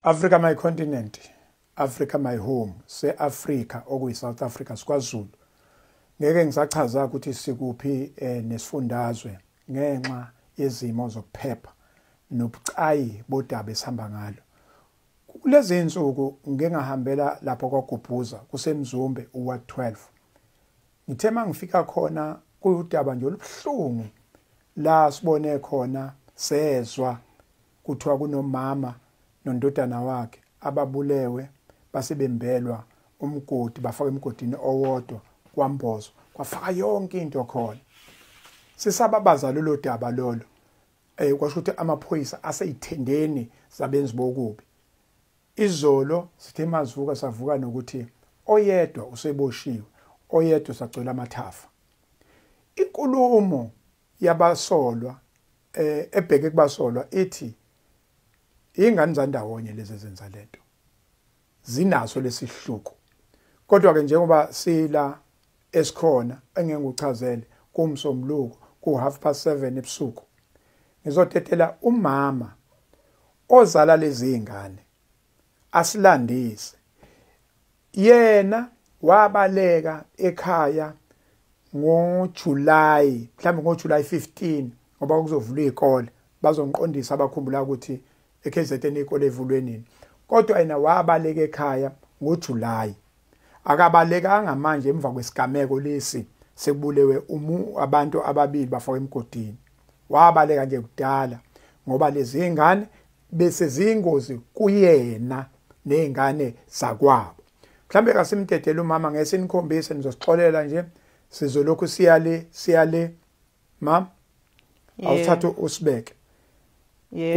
Africa my continent, Africa my home, se-Africa okuyi-South Africa sikwaZulu. Ngeke ngisachaza ukuthi sikuphi nesifundazwe ngenxa yezimo zokuphepha nobucayi bodaba esihamba ngalo. Kulezi insuku ngike ngahambela lapho kwaGubhuza kuseMzumbe uWard 12. Ngithe mangifika khona kuyudaba nje olubuhlungu la sibone khona sezwa kuthiwa kunomama nondodana wakhe ababulewe basebembelwa umgodi bafaka emgodini owodwa kwambozwa kwafaka yonke into khona. Sisababaza lolo daba lolo kwasho ukuthi amaphoyisa aseyithendeni zabenzi bokubi. Izolo sithe mazivuka savuka nokuthi oyedwa useboshiwe, oyedwa usagcwele amathafa. Inkulumo yabasolwa ebheke kubasolwa ithi ingane zandawonye lezi ezenza lento zinaso lesihluku. Kodwa ke njengoba sila esikhona engeke ngikuchazele kumsombuluko ku-7:30 ebusuku ngizotetela umama ozala lezi ingane asilandise. Yena wabaleka ekhaya ngoJuly, mhlawumbe ngoJuly 15 ngoba kuzovulwa izikole, bazongiqondisa abakhumbula ukuthi eKZN izikole evulwe nini. Kodwa yena wabaleka ekhaya ngoJuly, akabalekanga manje emva kwesigameko lesi sekubulewe abantu ababili bafakwe emgodini. Wabaleka nje kudala ngoba lezi ingane bese ziyingozi kuyena nezingane zakwabo. Mhlambe kasimdedele umama ngeke sinikhombise, nizosixolela nje sizolokhu siyale siyale. Mam, awuthatha usibeke.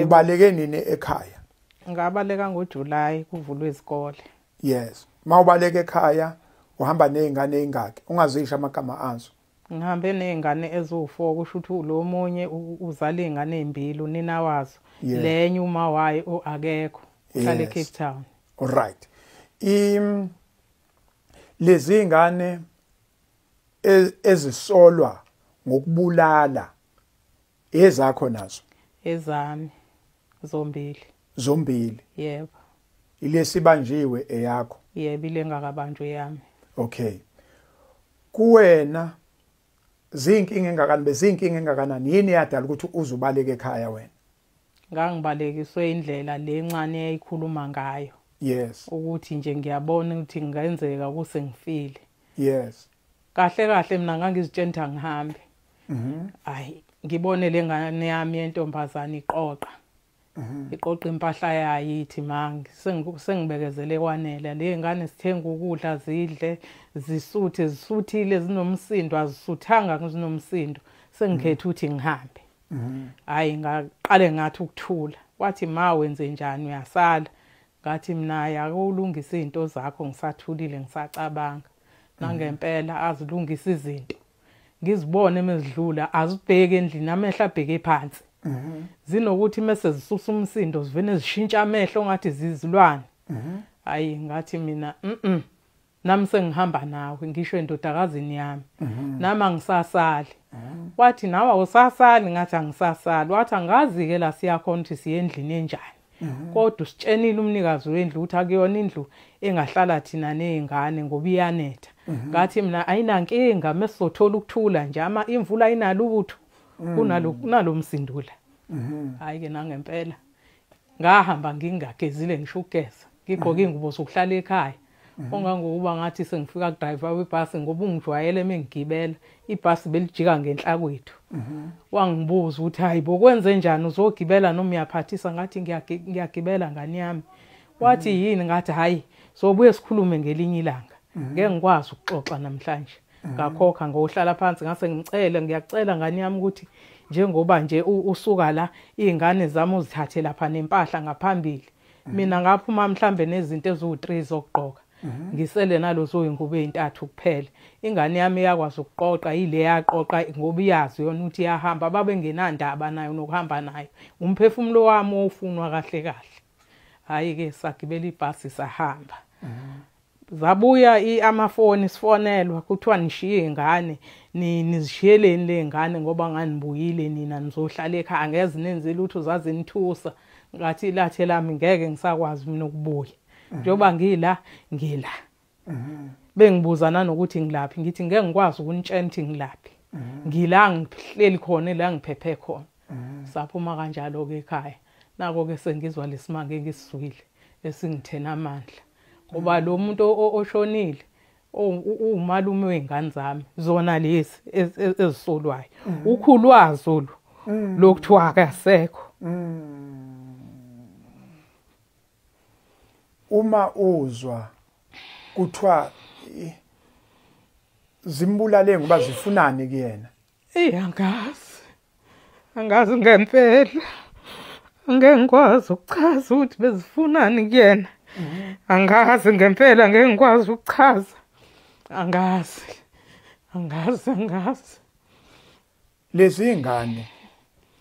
Ubaleke nini ekhaya? Ngabaleka ngoJuly kuvulwe izikole. Yes. Mawubaleka ekhaya uhamba nezingane ezingaki? Ungazisho amagama azo. Ngihambe nezingane eziwu4, kusho ukuthi lo munye uzala izingane ezimbili unina wazo. Lenye uma wayo akekho, uhlala eCape Town. All right. Lezi ingane ezisolwa ngokubulala ezakho nazo? Ezami zombili. Zombili? Yebo. Ilesibanjiwe eyakho? Yebo, ile ngakabanjwe yami. Okay. Kuwena zinkinga engakanani, bezinkinga engakanani, yini yadala ukuthi uzubaleke ekhaya wena? Ngangibalekiswe indlela lencane eyayikhuluma ngayo. Yes. Ukuthi nje ngiyabona ukuthi kungenzeka kusengifile. Yes. Kahle kahle mina ngangizitshela ukuthi angihambe. Hayi, ngibone lengane yami yentombazana iqoqa. Iqoqa impahla yayo ithi mangi sengibekezele kwanele. Le ngane sithenga ukudla zidle, zisuthe, zisuthile zinomsindo, azisuthanga zinomsindo. Sengikhetha ukuthi ngihambe. Hayi, ngaqale ngathi ukuthula. Wathi ma wenze njani uyasala? Ngathi mina akulungisa izinto zakho, ngisathulile ngisacabanga. Nangempela azilungisa izinto. Ngizibone mezidlula azibheke endlini, amehlo abheke phansi. Zinokuthi mase zisusa umsindo zivene zishintsha amehlo ngathi zizilwane. Hayi, ngathi mina nami sengihamba nawe, ngisho endodakazini yami. Nami angisasali. Wathi nawe awusasali? Ngathi angisasali. Wathi angazi ke la siyakhona ukuthi siye endlini enjani. Kodwa usitshenile umnikazi wendlu ukuthi akuyona indlu engahlala thina nezingane ngoba iyanetha. Ngathi mina ayinankinga mesizothola ukuthula nje, ama imvula ayinalutho kunalo msindula. Hayi ke nangempela ngahamba ngingagezile ngisho ukugeza, ngigqoke ingubo zokuhlala ekhaya. Ongangokuba ngathi sengifika ku driver webhasi ngoba ungijwayele mengigibela ibhasi belijika ngenhla kwethu. Wangibuza ukuthi hayi bo kwenze njani uzogibela noma uyaphathisa? Ngathi ngiyagibela ngani yami. Wathi yini? Ngathi hayi sobuye sikhulume ngelinye ilanga, ngeke ngikwazi ukuxoxa namhlanje. Ngakhokha ngohlala phansi ngase ngicela, ngiyacela ngani yami ukuthi njengoba nje usuka la izingane zami uzithathe lapha nempahla ngaphambili. Mina ngaphuma mhlambe nezinto eziwu3 zokugqoka. Ngisele nalozo ingubo ezintathu kuphela. Ingane yami iyakwazi ukuqoqa, ile yaqoqa ngoba iyazi yona ukuthi iyahamba, babengenandaba nayo nokuhamba nayo. Umphefumulo wami ofunwa kahle kahle. Hayi ke sagibela ibhasi sahamba. Zabuya amafoni sifonelwa kuthiwa nishiye ingane, nizishiyeleni le ngane ngoba nganibuyile nina nizohlala ekhaya, angeze nenze lutho zazinithusa. Ngathi lathe lami ngeke ngisakwazi mina ukubuya. Njengoba ngila ngila. Bengibuza nanokuthi ngilaphi, ngithi ngeke ngikwazi ukunitshela ukuthi ngilaphi. Ngila ngihleli khona la ngiphephe khona. Saphuma kanjalo ke ekhaya. Nako ke sengizwa lesimanga engisizwile esingithena amandla. Ngoba lo muntu oshonile umalume wengane zami zona lezi ezisolwayo. Ukhulwazo lo lokuthiwa akasekho. Uma uzwa kuthiwa zimbulale ngoba zifunani kuyena? Angazi. Angazi ngempela. Angeke ngikwazi ukuchaza ukuthi bezifunani kuyena. Angazi ngempela, ngeke ngikwazi ukuchaza. Angazi. Angazi, angazi. Lezi ingane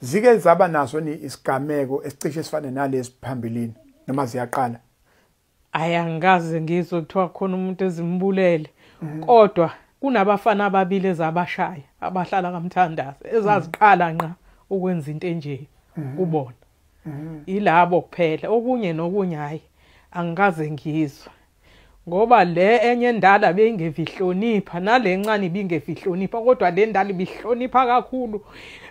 zike zaba naso ni isigameko esicishe sifane nalesi phambilini noma ziyaqala? Ayangazi ngizwe kuthiwa khona umuntu ezimbulele. Kodwa kunabafana ababili ezabashaya abahlala kaMthandazo ezaziqala nqa ukwenza into enje kubona. Ilabo kuphela, okunye nokunye hayi angikaze ngizwe. Ngoba le enye endala beyingevihlonipha nale encane ibingevihlonipha, kodwa le ndala ibihlonipha kakhulu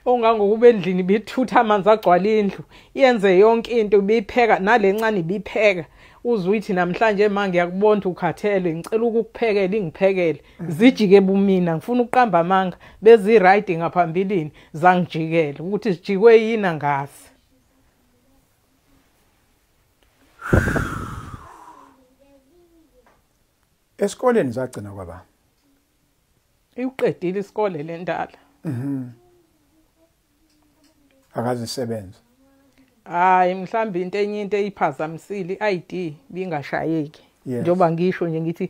ongangokuba endlini bithutha amanzi agcwala indlu, yenze yonke into, ibipheka nale encane ibipheka. Uzuyithi namhlanje ma ngiyakubona ukhathele ngicela ukukuphekela, ingiphekele. Zijike bumina, ngifuna ukuqamba amanga, bezi right ngaphambilini zangijikela ukuthi zijikwe yini angazi. Esikoleni zagcina kwaba? Iqedile isikole lendala. Akazisebenza. Hayi mhlambi into enye into eyiphazamisile i-ID bingashayeki. Njengoba ngisho nje ngithi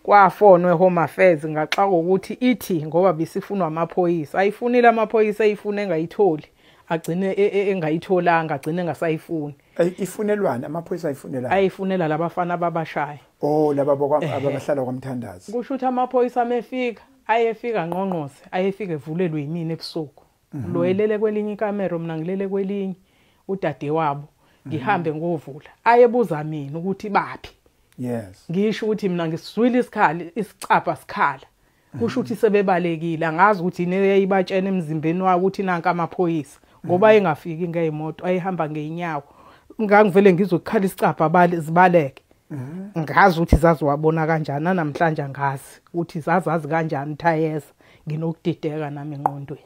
kwafonwe Home Affairs ngaxaka ukuthi ithi ngoba bisifunwa amaphoyisa, ayifunile amaphoyisa, ayifune engayitholi, agcine engayitholanga, agcine engasayifuni. Ifunelwana amaphoyisa ayifunela? Ayifunela labafana babashaya. Oh, laba abahlala kwaMthandazo. Kusho ukuthi amaphoyisa amefika, ayefika ngqongqose, ayefika evulelwe yimini ebusuku. Lo elele kwelinye ikamero, mina ngilele kwelinye, udade wabo ngihambe ngovula. Ayebuza mina ukuthi baphi. Yes. Ngisho ukuthi mina ngisizwile isikhali, isicapha sikhala. Kusho ukuthi sebebalekile, angazi ukuthi yini eyayibatshena emzimbeni wawo ukuthi nanka amaphoyisa ngoba engafiki ngezimoto, ayihamba ngeenyawo. Ngangivele ngizokukhala isicapha zibaleke. Ngazi ukuthi zaziwabona kanjani namhlanje, angazi ukuthi zazazi kanjani thayeza, nginokudideka nami engqondweni.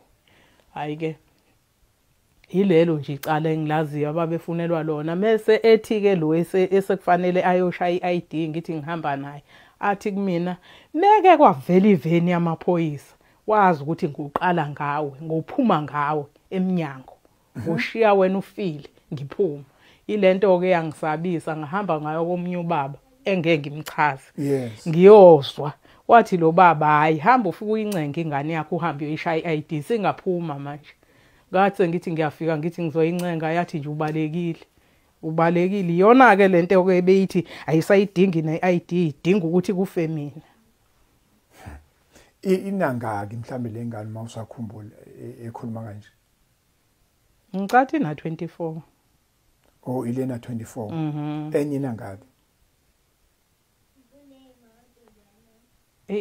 Hayi ke yilelo nje icala engilaziyo ababefunelwa lona. Mase ethi ke lo esekufanele ayoshaya i-ID, ngithi ngihamba naye, athi kumina meke kwavela iveni yamaphoyisa, wazi ukuthi ngiqala ngawe, ngophuma ngawe eminyango, ngoshiya wena ufile ngiphuma. Ilento ke yangisabisa, ngihamba ngayo komunye ubaba engeke ngimchaze. Ngiyozwa wathi lo baba hayi hamba ufike uyincenge ingane yakho uhambe uyoyishaya i-ID, singaphuma manje. Ngathi ngithi ngiyafika ngithi ngizoyincenga, yathi nje ubalekile. Ubalekile. Iyona ke lento ke beyithi ayisayidingi ne-ID, idinga ukuthi kufe mina. Inangaki mhlambe lengane mawusakhumbula ekhuluma kanje? Ngicathi na 24. Oh, ilena 24. Enye inangaki?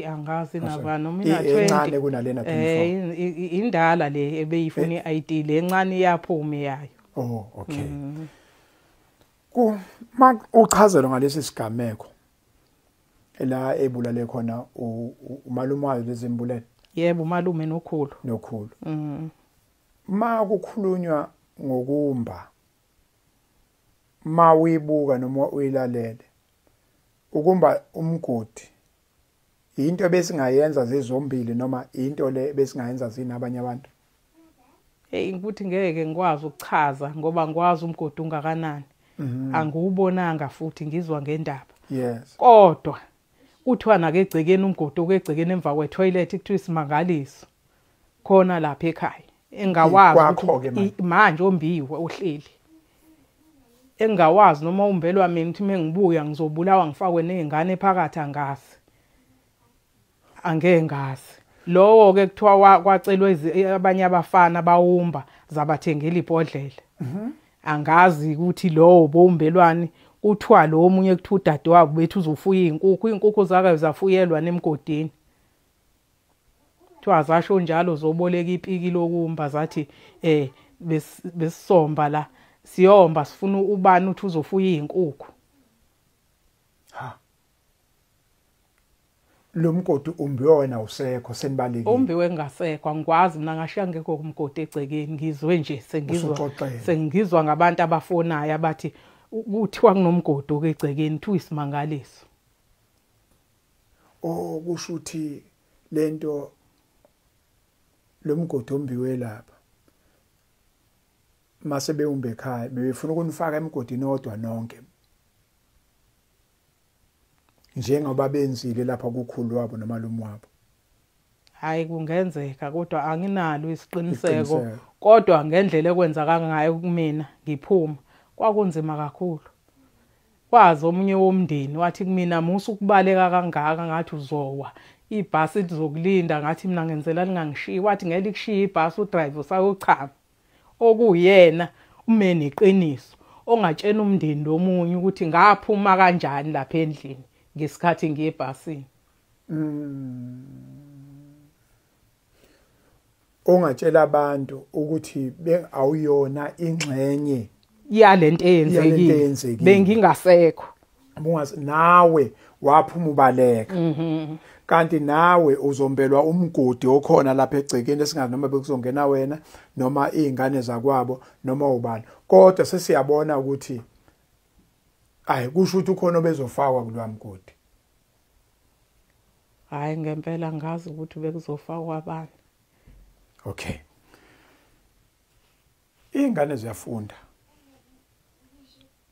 Angazi naba noma ina 20. Encane kunalena 24. Indala le ebeyifuna i-ID, le encane iyaphuma yayo. Oh, okay. Ku uchazelo ngalesi sigameko la ebulale khona umalume wayo lezimbulele. Yebo, umalume nokhulu. Nokhulu. Ma kukhulunywa ngokumba, ma uyibuka noma uyilalele, ukumba umgodi into besingayenza zezombili noma into le besingayenza zinabanye abantu? Ukuthi ngeke ngikwazi ukuchaza ngoba ngikwazi umgodi ungakanani. Angiwubonanga futhi ngizwa ngendaba. Yes. Kodwa kuthiwa nake egcekeni umgodi okegcekeni emva kwetoilet kuthiwa isimangaliso khona lapha ekhaya. Engawazi ukuthi manje ombiwe ohleli. Engawazi noma umbelwa mina ukuthi mengibuya ngizobulawa ngifakwe nezingane phakathi, angazi. Angeke ngazi. Lowo ke kuthiwa kwacelwa abanye abafana bawumba zabathengela ibhodlela. Angazi ukuthi lowo bombelwane kuthiwa lo omunye kuthiwa udadewabo bethu uzofuya izinkukhu, izinkukhu zake zafuyelwa nemgodini. Kuthiwa zasho njalo zoboleka ipiki lokumba zathi besisomba la siyomba sifuna ubani uthi uzofuya izinkukhu. Ha. Lo mgodi umbiwe wena usekho senibalekile. Umbiwe ngasekho angikwazi mina ngashiya ngekho kumgodi egcekeni ngizwe nje sengizwa ngabantu abafonayo abathi kuthiwa kunomgodi okegcekeni kuthiwa isimangaliso. Oh kusho ukuthi lento lo mgodi ombiwe lapha mase bewumbe ekhaya bebefuna ukunifaka emgodini odwa nonke njengoba benzile lapha kukhulu wabo nomalume wabo. Hayi kungenzeka kodwa anginalo isiqiniseko, kodwa ngendlela ekwenzeka ngayo kumina ngiphuma kwakunzima kakhulu. Kwazi omunye womndeni wathi kumina musu ukubaleka kangaka ngathi uzowa ibhasi lizokulinda, ngathi mina ngenzela lingangishiyi, wathi ngeke likushiye ibhasi udriver usayochama. Okuyena ume neqiniso ongatshena umndeni lomunye ukuthi ngaphuma kanjani lapha endlini ngesikhathi ngiye ebhasini. Ongatshela abantu ukuthi awuyona ingxenye yalento eyenzekile, bengingasekho. Nawe waphuma ubaleka. Kanti nawe uzombelwa umgodi okhona lapha egcekeni esingazi noma bekuzongena wena noma izingane zakwabo noma ubani, kodwa sesiyabona ukuthi ayi kusho ukuthi ukhona obezofakwa kulowa mgodi. Hayi ngempela ngazi ukuthi bekuzofakwa abani. Okay. Izingane ziyafunda.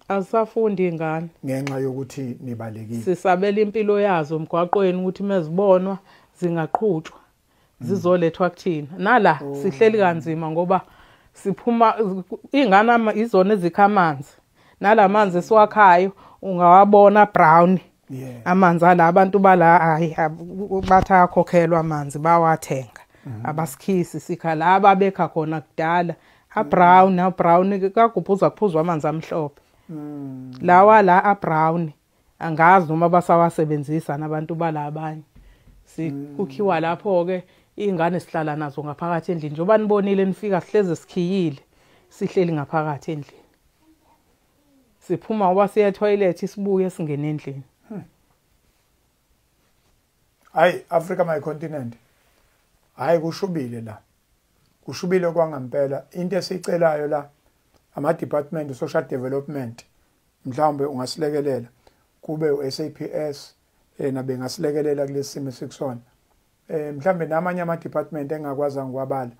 Azisafundi ingane ngenxa yokuthi nibalekile. Sisabela impilo yazo emgwaqweni ukuthi mezibonwa zingaqhutshwa zizolethwa kuthina. Nala sihleli kanzima ngoba siphuma ingane izona ezikha amanzi. Nalamanzi esiwakhayo ungawabona brown. Amanzi ala abantu bala hayi bathi ayakhokhelwa amanzi bawathenga. Abasikhisi sikha la ababekha khona kudala abrown abrown kagubhuza kuphuzwa amanzi amhlophe. Lawa la abrown angazi noma basawasebenzisa nabantu balabanye. Sikukhiwa lapho ke izingane sihlala nazo ngaphakathi endlini njengoba nibonile nifika sihleze sikhiyile sihleli ngaphakathi endlini. Siphuma ngoba siya toilet sibuye singene endlini. Hayi Africa my continent. Hayi kushubile la. Kushubile kwangempela. Into esicelayo la ama department social development mhlawumbe ungasilekelela kube uSAPS nabengasilekelela kulesimo esikusona. Mhlawumbe namanye ama department engakwazi ngiwabala.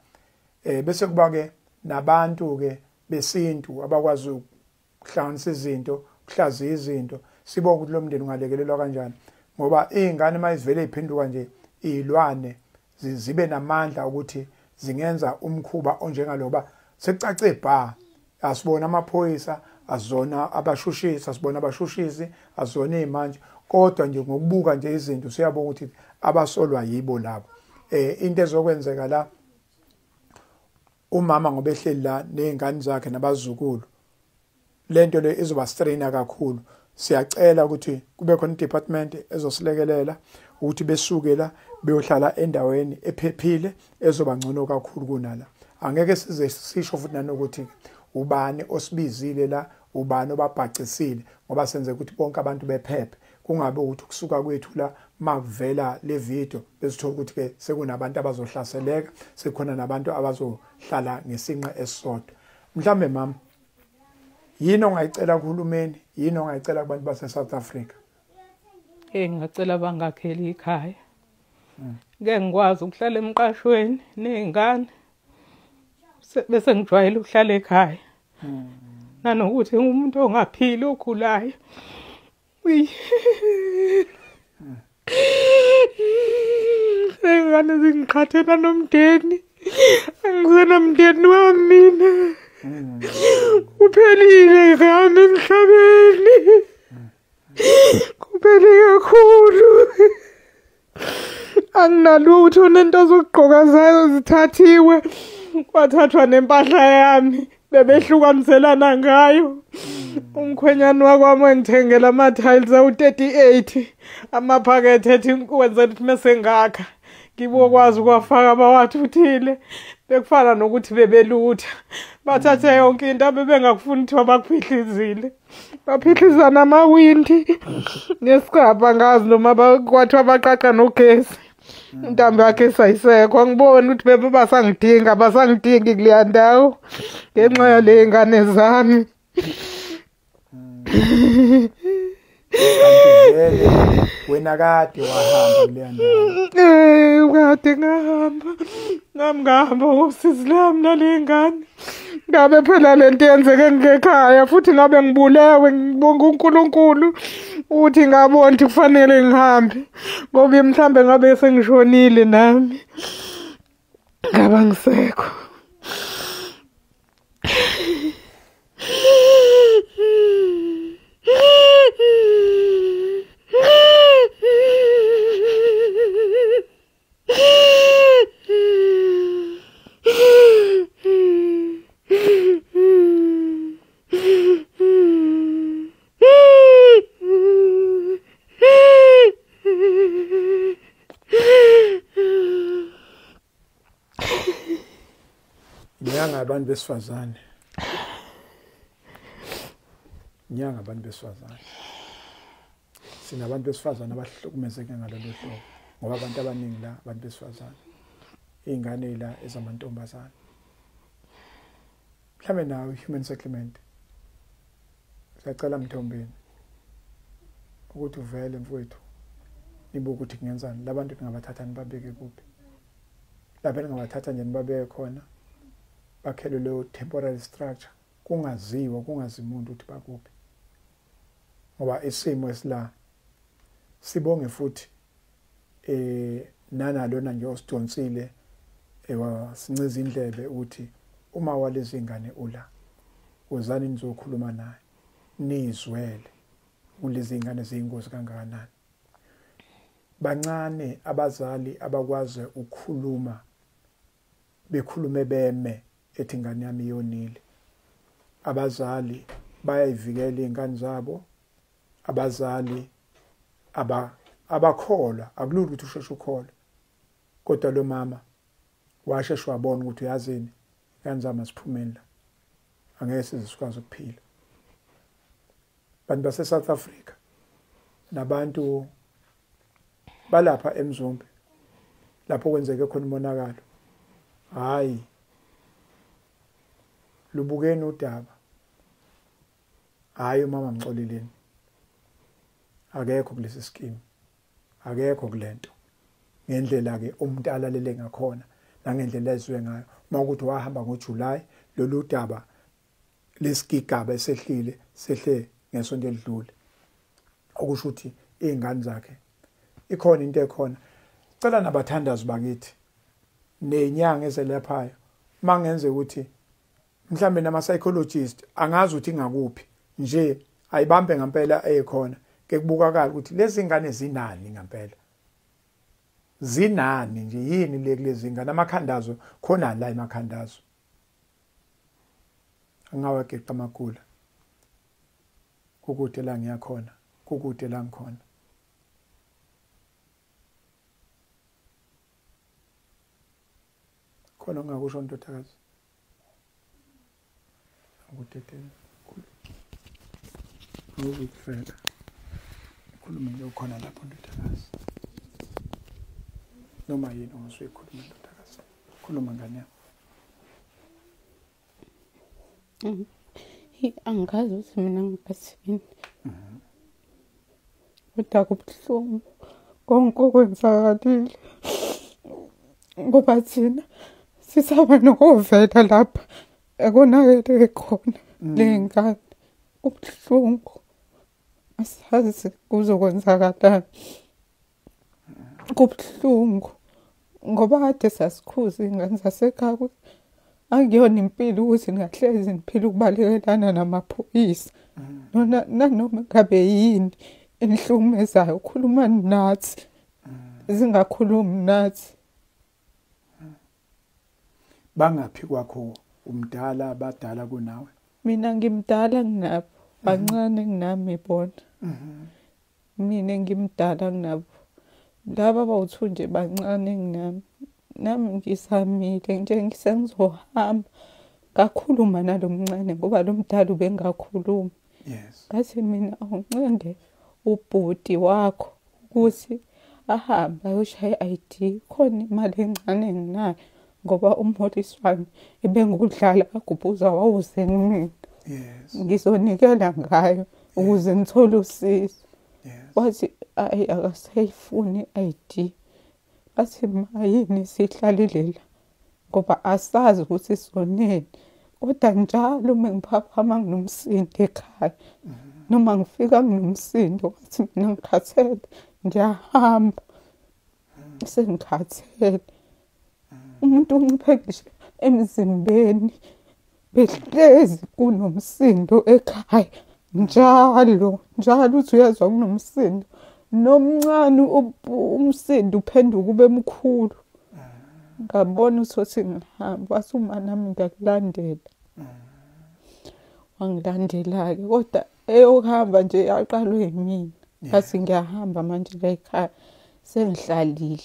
Bese kuba ke nabantu ke besintu abakwazi ukuhlanganisa izinto, ukuhlaziya izinto, sibonke ukuthi lo mndeni ungalekelelwa kanjani ngoba izingane mayizivele iphenduka nje izilwane zibe namandla ukuthi zingenza umkhuba onjengaloba sekucace bha. Asibona amaphoyisa, azona abashushisi, asibona abashushisi, azona izimanje, kodwa nje ngokubuka nje izinto siyabona ukuthi abasolwa yibo labo. Into ezokwenzeka la umama ngoba ehleli la nezingane zakhe nabazukulu lento le izoba strainer kakhulu. Siyacela ukuthi kube khona department ezosilekelela ukuthi besuke la beyohlala endaweni ephephile ezoba ngcono kakhulu kunala. Angeke size sisho futhi nanokuthi ubani osibizile la, ubani obabhacisile, ngoba senze ukuthi bonke abantu bephephe, kungabe ukuthi kusuka kwethu la makuvela le video besithola ukuthi ke sekunabantu abazohlaseleka, sekukhona nabantu abazohlala ngesinqe esisodwa. Mhlambe mama, yini ongayicela kuhulumeni, yini ongayicela kubantu base South Africa? Ngingacela bangakheli ikhaya. Ngeke ngikwazi ukuhlala emqashweni nezingane. Bese ngijwayele ukuhlala ekhaya. Nanokuthi ngumuntu ongaphili okhulayo. Ingane zingiqhathela nomndeni. Angisenamndeni wami mina. Kuphelile ngami emhlabeni. Kuphele kakhulu. Anginalutho nento zokugqoka zayo zithathiwe. Kwathathwa nempahla yami. Bebehlukaniselana ngayo. Umkhwenyana wakwami wangithengela ama-tiles awu-38 amaphakethe ethi wenzela ukuthi mese ngakha ngibokwazi ukuwafaka bawathuthile. Bekufana nokuthi bebelutha, bathathe yonke into abebengakufuni kuthiwa bakuphihlizile. Baphihliza namawindi nesigaba, ngazi noma kwathiwa baqaqa nogesi. Intambo yakhe sayisekho, angiboni ukuthi bebe basangidinga, basangidingi kuleya ndawo ngenxa yale ngane zami. Kanti vele wena kade wahamba kuleya ndawo? Kade ngahamba nami, ngahamba ngosizi lami nale ngane. Ngabe phela lento yenzeke ngekhaya futhi ngabe ngibulewe. Ngibonga uNkulunkulu ukuthi ngabona ukuthi kufanele ngihambe, ngoba mhlambe ngabe sengishonile nami, ngaba ngisekho. Nyanga abantu besifazane, nyanga abantu besifazane. Sinabantu besifazane abahlukumezeke ngalolu hlobo, ngoba abantu abaningi la abantu besifazane, iy'ngane la ezamantombazane. Mhlawumbe nawe human settlement, siyacela Mthombeni ukuthi uvele mfowethu, nibuke ukuthi kungenzani labantu ningabathatha nibabeke kuphi, lapho ningabathatha nje nibabeke khona, bakhelwe leyo temporary structure, kungaziwa kungazi umuntu ukuthi bakuphi, ngoba isimo esila. Sibonge futhi nanalona nje osidonsile sinciza indlebe ukuthi uma walezi ingane ula, wozani nizokhuluma naye, nizwele kulezi ingane ziyingozi kangakanani. Bancane abazali abakwazi ukukhuluma, bekhulume beme ethi ingane yami iyonile. Abazali bayayivikela iy'ngane zabo, abazali abakholwa, akulula ukuthi usheshe ukholwe, kodwa lo mama washeshe wabona ukuthi uyazini, ingane zami asiphumeni la, angeke size sikwazi ukuphila. Bantu base South Africa nabantu balapha eMzumbe lapho kwenzeke khona umonakalo, hayi lubukeni udaba. Hayi umama Mxoleleni akekho kulesi scheme, akekho kulento, ngendlela ke umuntu alalele ngakhona nangendlela ezwe ngayo. Uma ukuthi wahamba ngoJuly, lolu daba lesigigaba esehlile sehle ngesonto elidlule, okusho ukuthi izingane zakhe ikhona into ekhona. Cela nabathandazi bakithi nenyanga ezelaphayo, mangenze ukuthi mhlambe nama psychologist angazi ukuthi ingakuphi nje, ayibambe ngempela ekhona ke kubukakala ukuthi lezi ngane zinani ngempela, zinani nje, yini le kulezi ngane, amakhandazo khona la emakhandazo angawageqa amagula. Kukude la ngiyakhona, kukude la ngikhona. Khona ongakusho ndodakazi? Akudedele awuzukufela, khuluma nje ukhona lapho ndodakazi, noma yini ongazuyikhuluma ndodakazi, khuluma ngane yami. Angazi ukuthi mina ngibathini, kodwa kubuhlungu konke okwenzakalile, ngoba thina sisaba nokovela lapha ekonakele khona le ngane. Kubuhlungu, asazi kuzokwenzakalani. Kubuhlungu ngoba kade sasikhuza iy'ngane zasekhaya ukuthi akuyona impilo ukuthi ningahlezi niphila ukubalekelana namaphoyisa. Nanoma ngabe yini enihlukumezayo, khulumani nathi, zingakhulumi nathi. Bangaphi kwakho Umdala, abadala kunawe? Mina ngimdala kunabo, bancane kunami bona. Mina ngimdala kunabo. Laba abawu-2 nje bancane kunami. Nami ngisamile nje ngisengizohamba. Ngakhuluma nalo mncane ngoba lo mdala ubengakhulumi. Yes. Ngathi mina awuncenge ubhuti wakho ukuthi ahambe ayoshaya i-ID, khona imali encane enginayo ngoba umholisi wami ebengudlala kaGubhuza wawuze kumina. Yes. Ngizonikela ngayo ukuze ngithole usizo. Yes. Wathi ayi akasayifuni i-ID. Ngathi ma yini sihlalile la ngoba asazi ukuthi soneni. Kodwa njalo uma ngiphaphama nginomsindo ekhaya, noma ngifika nginomsindo, ngathi mina ngikhathele ngiyahamba, sengikhathele. Umuntu unciphe ngisho emzimbeni, behlezi kunomsindo ekhaya njalo njalo, uthi uyezwa kunomsindo, nomncane umsindo uphenduka ube mkhulu. Ngabona ukuthi ngihamba, wathi uma nami ngiyakulandela. Wangilandela-ke, kodwa eyokuhamba nje yaqalwe yimina. Ngathi ngiyahamba manje la ekhaya, sengihlalile.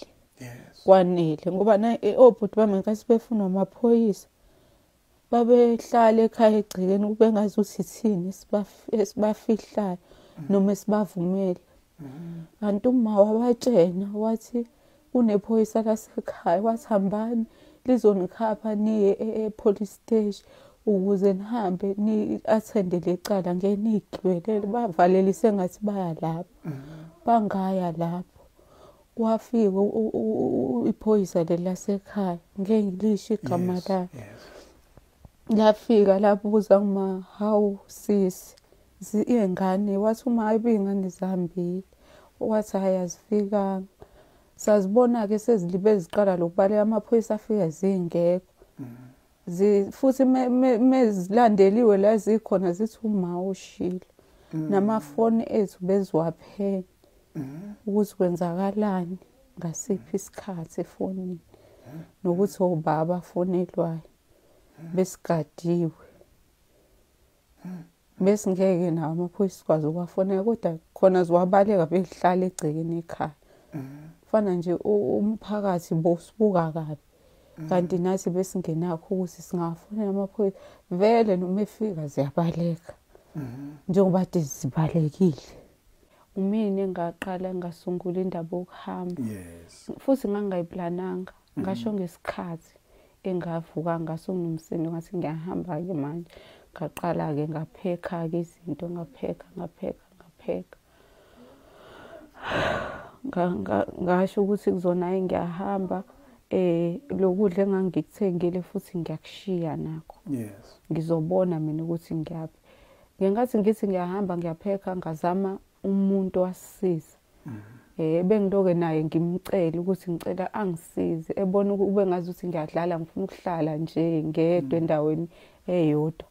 Kwanele ngoba obhuti bami ngenkathi befunwa amaphoyisa babehlala ekhaya egcekeni kube ngazuthi thini esibafihlayo noma esibavumele. Kanti uma wabatshena wathi kunephoyisa lasekhaya, wathi hambani lizonikhapha niye e-police station ukuze nihambe ni-athende lecala ngeke niyigibelele. Bavalelise ngathi baya lapho, bangaya lapho. Kwafika iphoyisa leli lasekhaya, ngeke ngilisho igama layo. Lafika labuza uma, hawu sisi, iy'ngane? Wathi uma hayi iy'ngane zihambile. Wathi hhayi azifikanga. Sazibona-ke sezilibe ziqala lokubaleka, amaphoyisa afika zingekho. Futhi mezilandeliwe la zikhona zithi uma ushilo. Namafoni ethu beziwaphenya ukuthi kwenzakalani ngasiphi isikhathi efonini, nokuthi obaba afonelwayo besigadiwe. Besingeke nawo amaphoyisa sikwazi ukuwafonela, kodwa khona ziwabaleka behlala egcekeni ekhaya. Kufana nje umphakathi bosibuka kabi, kanti nathi besingenakho ukuthi singawafonela amaphoyisa. Vele noma efika ziyabaleka njengoba kade zibalekile. Umina engaqala ngasungula indaba yokuhamba. Yes. Futhi ngangayiplananga, ngasho ngesikhathi engavuka ngaso nginomsindo ngathi ngiyahamba-ke manje. Ngaqala-ke ngaphekha-ke izinto, ngaphekha ngaphekha ngaphekha. Ngasho ukuthi kuzona hayi ngiyahamba, lokudla engangikuthengile futhi ngiyakushiya nakho. Yes. Ngizobona mina ukuthi ngiyaphi. Ngenkathi ngithi ngiyahamba ngiyaphekha, ngazama umuntu wasisiza. Bengiloke naye ngimcela ukuthi ngicela angisize, ebona ube ngazi ukuthi ngiyadlala, ngifuna ukuhlala nje ngedwa endaweni eyodwa.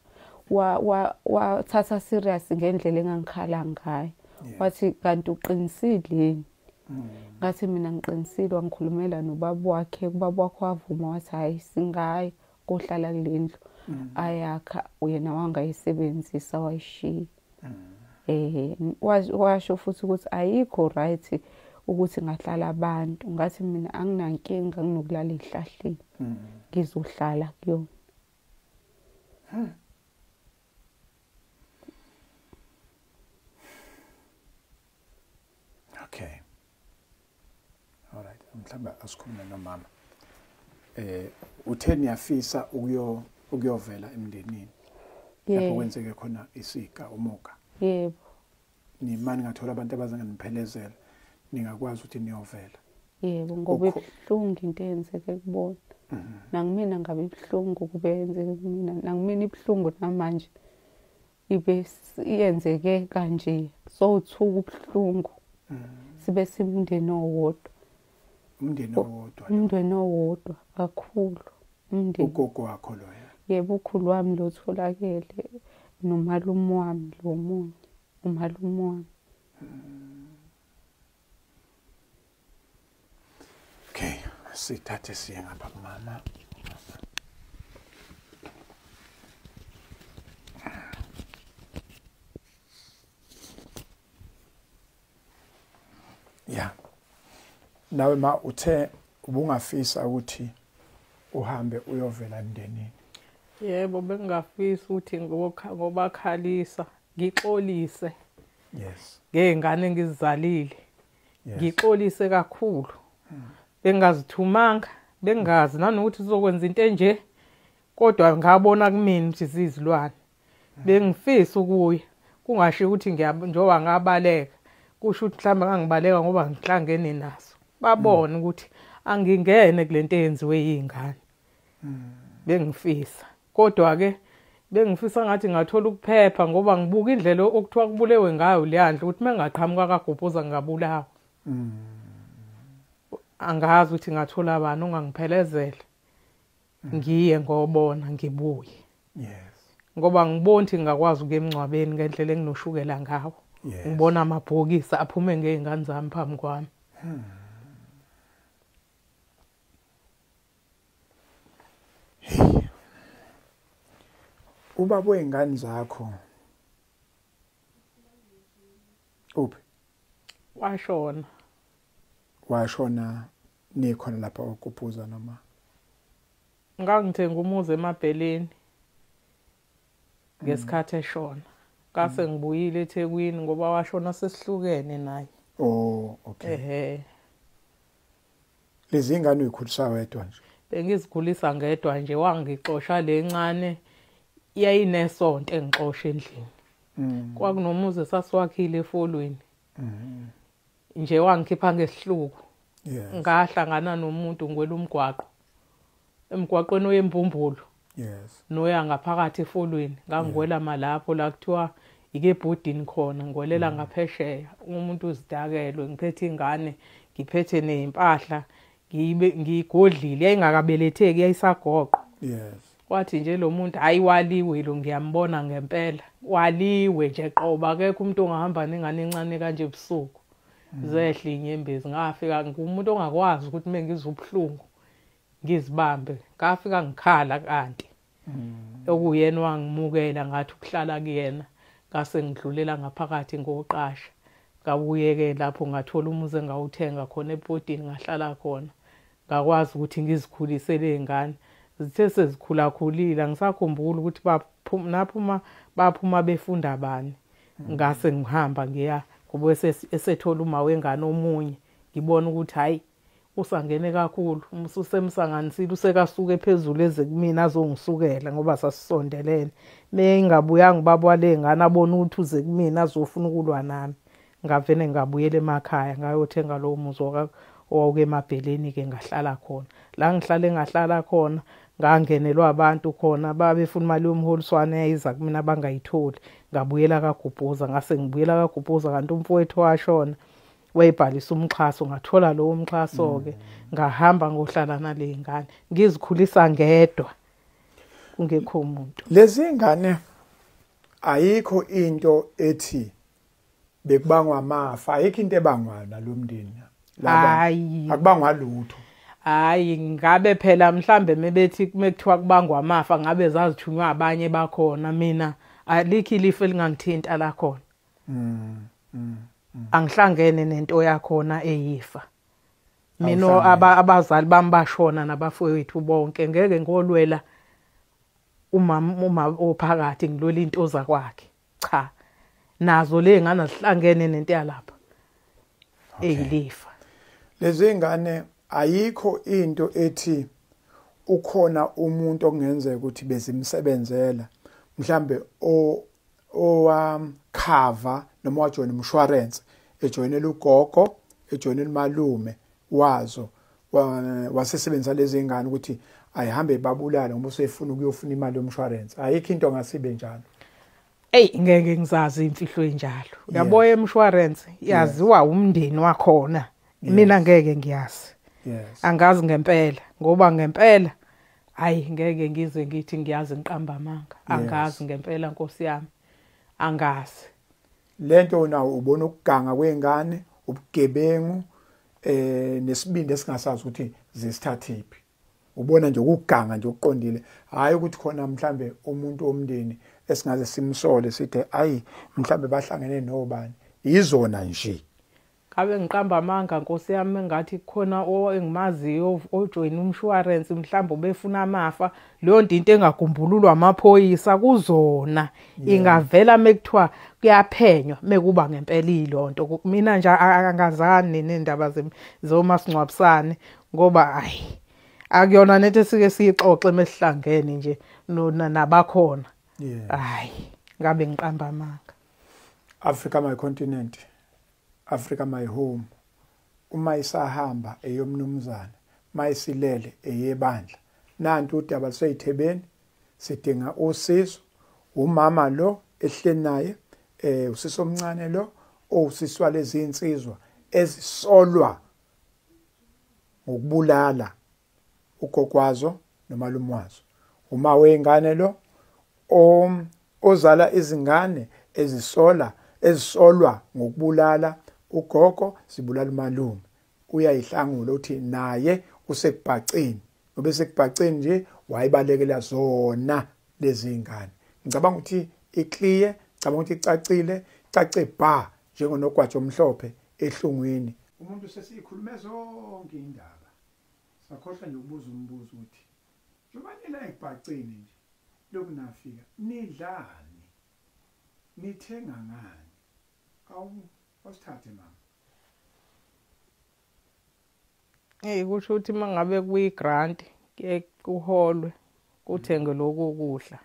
Wathatha serious ngendlela engangikhala ngayo. Wathi kanti uqinisile yini? Ngathi mina ngiqinisile. Wangikhulumela nobaba wakhe, ubaba wakhe wavuma wathi hayi singayi kohlala kule ndlu ayakha, yena wangayisebenzisa wayishiya. Washo futhi ukuthi ayikho right ukuthi ngahlala abantu. Ngathi mina anginankinga nginokulala ezihlahleni, ngizohlala kuyona. Okay. All right, mhlawumbe asikhulume nomama. Uthe niyafisa ukuyovela emndenini lapho kwenzeke khona isika umuka. Yebo. Nimani ngathola abantu abazanganiphelezela, ningakwazi ukuthi niyovela. Yebo, ngoba ibuhlungu into eyenzeke kubona. Nangimina ngabe ibuhlungu kube yenzeke kumina, nangimina ibuhlungu namanje ibe iyenzeke kanje. Sowuthuka ubuhlungu. Sibe simndeni owodwa. Umndeni owodwa. Umndeni owodwa kakhulu. Umndeni. Ugogo wakho loya. Yebo, ukhulu wami lo tholakele nomalume wami lo munye, umalume wami. Okay, sithathe siye ngapha kumama. Yeah. Nawe ma uthe ubungafisa ukuthi uhambe uyovela emndenini. Yebo, bengingafisa ukuthi ngobakhalisa, ngixolise. Yes. Ngey'ngane engizizalile. Yes. Ngixolise kakhulu. Bengingazithumanga, bengazi nanokuthi sizokwenza into enje, kodwa ngabona kumina ukuthi zizilwane. Bengifisa ukuya, kungasho ukuthi njengoba ngabaleka, kusho ukuthi mhlawumbe ngangibaleka ngoba ngihlangene naso. Babone ukuthi angingene kulento eyenziwe yingane. Bengifisa. Kodwa ke bengifisa ngathi ngathola ukuphepha ngoba ngibuka indlela okuthiwa kubulewe ngayo leyandlu ukuthi mengaqhamuka kaGubhuza ngingabulawa. Angazi ukuthi ngathola bani ongangiphelezela. Ngiye ngobona ngibuye. Yes. Ngoba ngibona ukuthi ngingakwazi ukuya emngcwabeni ngendlela enginoshukela ngawo. Yes. Ngibona amabhokisi aphume ngey'ngane zami phambi kwami. Hey. Ubaba wey'ngane zakho uphi? Washona. Washona nikhona lapha oGubhuza noma? Ngangithenga umuzi eMabheleni ngesikhathi eshona. Ngase ngibuyile eThekwini ngoba washona sesihlukene naye. Oh, okay. Ehhe. Lezi ngane uyikhulisa wedwa nje? Bengizikhulisa ngedwa nje, wangixosha lencane yayinesonto engixosha endlini. Kwakunomuzi esasiwakhile efolweni. Nje wangikhipha ngesihluku. Yes. Ngahlangana nomuntu ngwela umgwaqo. Emgwaqweni oyembumbulu. Yes. Noya ngaphakathi efolweni, ngangwela malapho la kuthiwa ike ebhodini khona, ngwelela ngaphesheya. Umuntu uzidakelwe, ngiphethe ingane, ngiphethe nezimpahla, ngiyigodlile, yayingakabeletheki, yayisagoqo. Yes. Kwathi nje lo muntu hayi waliwe lo, ngiyambona ngempela. Waliwe nje qoba, akekho umuntu ongahamba nengane encane kanje ebusuku. Zehla inyembezi, ngafika ngumuntu ongakwazi ukuthi mengizwa ubuhlungu ngizibambe. Ngafika ngikhala kanti. Okuyena wangimukela ngathi ukuhlala kuyena, ngase ngidlulela ngaphakathi ngoqasha. Ngabuyeke lapho ngathola umuzi engawuthenga khona ebhodini, ngahlala khona. Ngakwazi ukuthi ngizikhulise lezingane. Zithe sezikhulakhulile, angisakhumbuli ukuthi baphuma befunda bani. Ngase ngihamba ngiya ngoba esethola uma wengane omunye, ngibona ukuthi hayi usangene kakhulu, usemsanganisile, usekasuke phezulu eze kumina azongisukela ngoba sasisondelene. Mengingabuyanga ubaba wale ngane abona ukuthi uze kumina azofuna ukulwa nami. Ngavele ngabuyela emakhaya ngayothenga lowo muzi owawuke eMabheleni ke, ngahlala khona. La ngihlale ngahlala khona, ngangenelwa abantu khona, babefuna imali yomholiswane eyayiza kumina bangayitholi. Ngabuyela kaGubhuza, ngase ngibuyela kaGubhuza kanti umfowethu washona wayebhalisa umxhaso, ngathola lowo mxhaso ke, ngahamba ngohlala nale ngane, ngizikhulisa ngedwa kungekho umuntu. Lezi ngane ayikho into ethi bekubangwa amafa, ayikho into ebangwayo nalomndeni. Hayi, akubangwa lutho. Hayi, ngabe phela mhlambe mebethi mekuthiwa kubangwa amafa ngabe zazithunywa abanye bakhona, mina alikho ilifa elingangithinta la khona. Angihlangene nento yakhona eyifa. Mina abazali bami bashona nabafowethu bonke, ngeke ngolwela umama ophakathi ngilwela into zakwakhe. Cha, nazo le ngane zihlangene nento yalapha eyilifa. Lezi ngane ayikho into ethi ukhona umuntu okungenzeka ukuthi bezimsebenzela, mhlambe owakhava noma wajoyina umshwarense, ejoyinela ugogo, ejoyinela umalume wazo, wasesebenzisa lezi ngane ukuthi ayihambe babulale ngoba usefuna ukuyofuna imali yomshwarense. Ayikho into ngasibe njalo. Ey, ngeke ngizazi imfihlo enjalo. Uyabo emshwarense yaziwa umndeni wakhona. Mina ngeke ngiyazi. Yes. Angazi ngempela ngoba ngempela hayi ngeke ngize ngithi ngiyazi ngiqamba amanga. Angazi ngempela Nkosi yami. Angazi. Lento nawo ubona ukuganga kwengane, ubugebengu, nesibindi esingasazi ukuthi zisithathiphi. Ubona nje ukuganga nje okuqondile, hayi ukuthi khona mhlambe umuntu omndeni esingaze simsole sithi ayi mhlambe bahlangene nobani. Izona nje. Ngabe ngiqamba amanga Nkosi yami, engathi kukhona engimaziyo ojoyina umshwarensi, mhlawumbe ubefuna amafa. Leyo nto into engagumbululwa amaphoyisa kuzona, ingavela mekuthiwa kuyaphenywa mekuba ngempela ilonto. Mina nje angazani nendaba zomasingcwabisane, ngoba ayi akuyona nento esike siyixoxe mesihlangene nje nabakhona. Hayi, ngabe ngiqamba amanga. Africa my continent, Africa my home. Uma isahamba eyomnumzana, mayisilele eyebandla. Nantu udaba luseyithebeni, sidinga usizo. Umama lo ehleli naye, usisi omncane lo owusiswa lezi insizwa ezisolwa ngokubulala ugogwazo nomalume wazo. Uma wengane lo ozala izingane ezisolwa ngokubulala ugogo, sibulala umalume. Uyayihlangula uthi naye usekubhaceni, ngoba esekubhaceni nje wayibalekela zona lezi ngane. Ngicabanga ukuthi iclear, ngicabanga ukuthi icacile, icace ba njengonogwajo omhlophe ehlungwini. Umuntu sesikhulume zonke indaba, sakhohlwa nje ukubuza umbuzo ukuthi njengoba nila ekubhaceni nje lokhu nafika nidlani, nithenga ngani? Awu osithathe mama. Kusho ukuthi mangabe kuyi grant kuye kuholwe kuthenge lokhu kudla.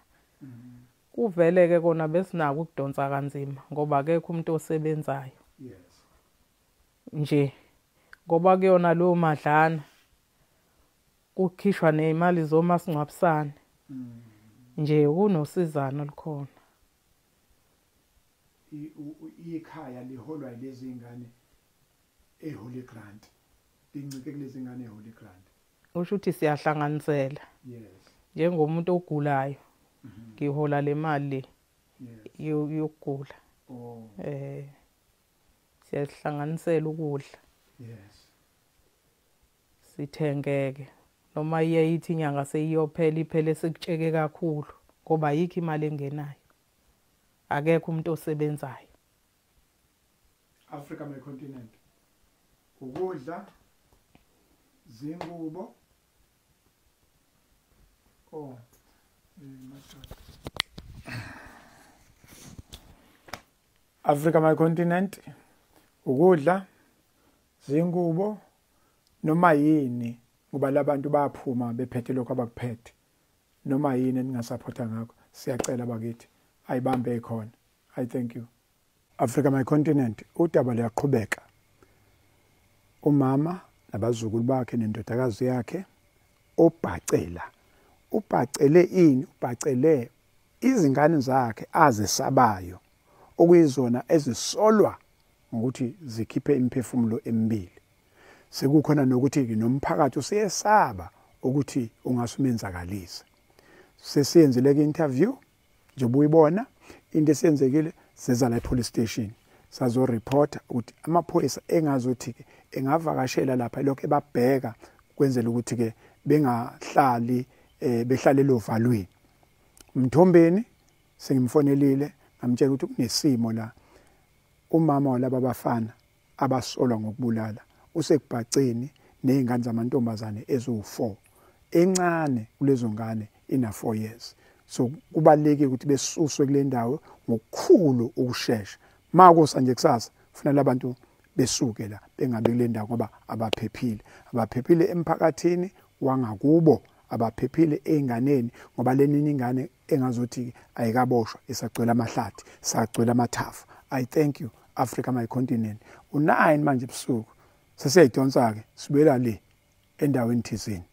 Kuvele ke kona besinako ukudonsa kanzima ngoba akekho umuntu osebenzayo. Yes. Nje ngoba kuyona leyo madlana kukhishwa nezimali zomasingcwabisane. Nje kunosizana olukhona. Ikhaya liholwa lezi ngane eholy grant, lincike kulezi ngane eholy grant. Usho ukuthi siyahlanganisela. Yes. Njengomuntu ogulayo ngihola le mali yokugula. Oh. Siyahlanganisela ukudla. Yes. Sithengeke noma iye ithi inyanga seyiyophela, iphele sekutsheke kakhulu ngoba ayikho imali engenayo. Akekho umuntu osebenzayo. Africa my continent. Ukudla, zingubo. Oh. Africa my continent, ukudla, zingubo, noma yini, ngoba labantu bayaphuma bephethe lokho abakuphethe. Noma yini eningasupporta ngakho, siyacela bakithi ayibambe ikhona. I thank you. Africa my continent, udaba liyaqhubeka. Umama nabazukulu bakhe nendodakazi yakhe obhacela. Ubhacele ini? Ubhacele izingane zakhe azesabayo, okuyizona ezisolwa ngokuthi zikhiphe imiphefumulo emibili. Sekukhona nokuthi nomphakathi useyesaba ukuthi ungasumenzakalisa. Sesiyenzile ke interview njengoba uyibona into esenzekile, seza la police station sazo report ukuthi amaphoyisa engazothi ke engavakashela lapha lokho ebabheka kwenzela ukuthi ke bengahlali behlale lovalweni. Mthombeni sengimfonelile ngamtshela ukuthi kunesimo la, umama walaba bafana abasolwa ngokubulala usekubhaceni nezingane zamantombazane eziwu4, encane kulezo ngane ina 4 years. So kubalekile ukuthi besuswe kule ndawo ngokukhulu ukusheshsha. Makusa nje kusasa kufanele abantu besuke la bengabe kule ndawo ngoba abaphephile. Abaphephile emphakathini wangakubo, abaphephile einganeni ngoba lenini ingane engazothi ayikaboshwa isagcwele amahlathi, sagcwele amathafa. I thank you Africa my continent. U9 manje ebusuku sesiyayidonsa ke sibuyela le endaweni thizeni.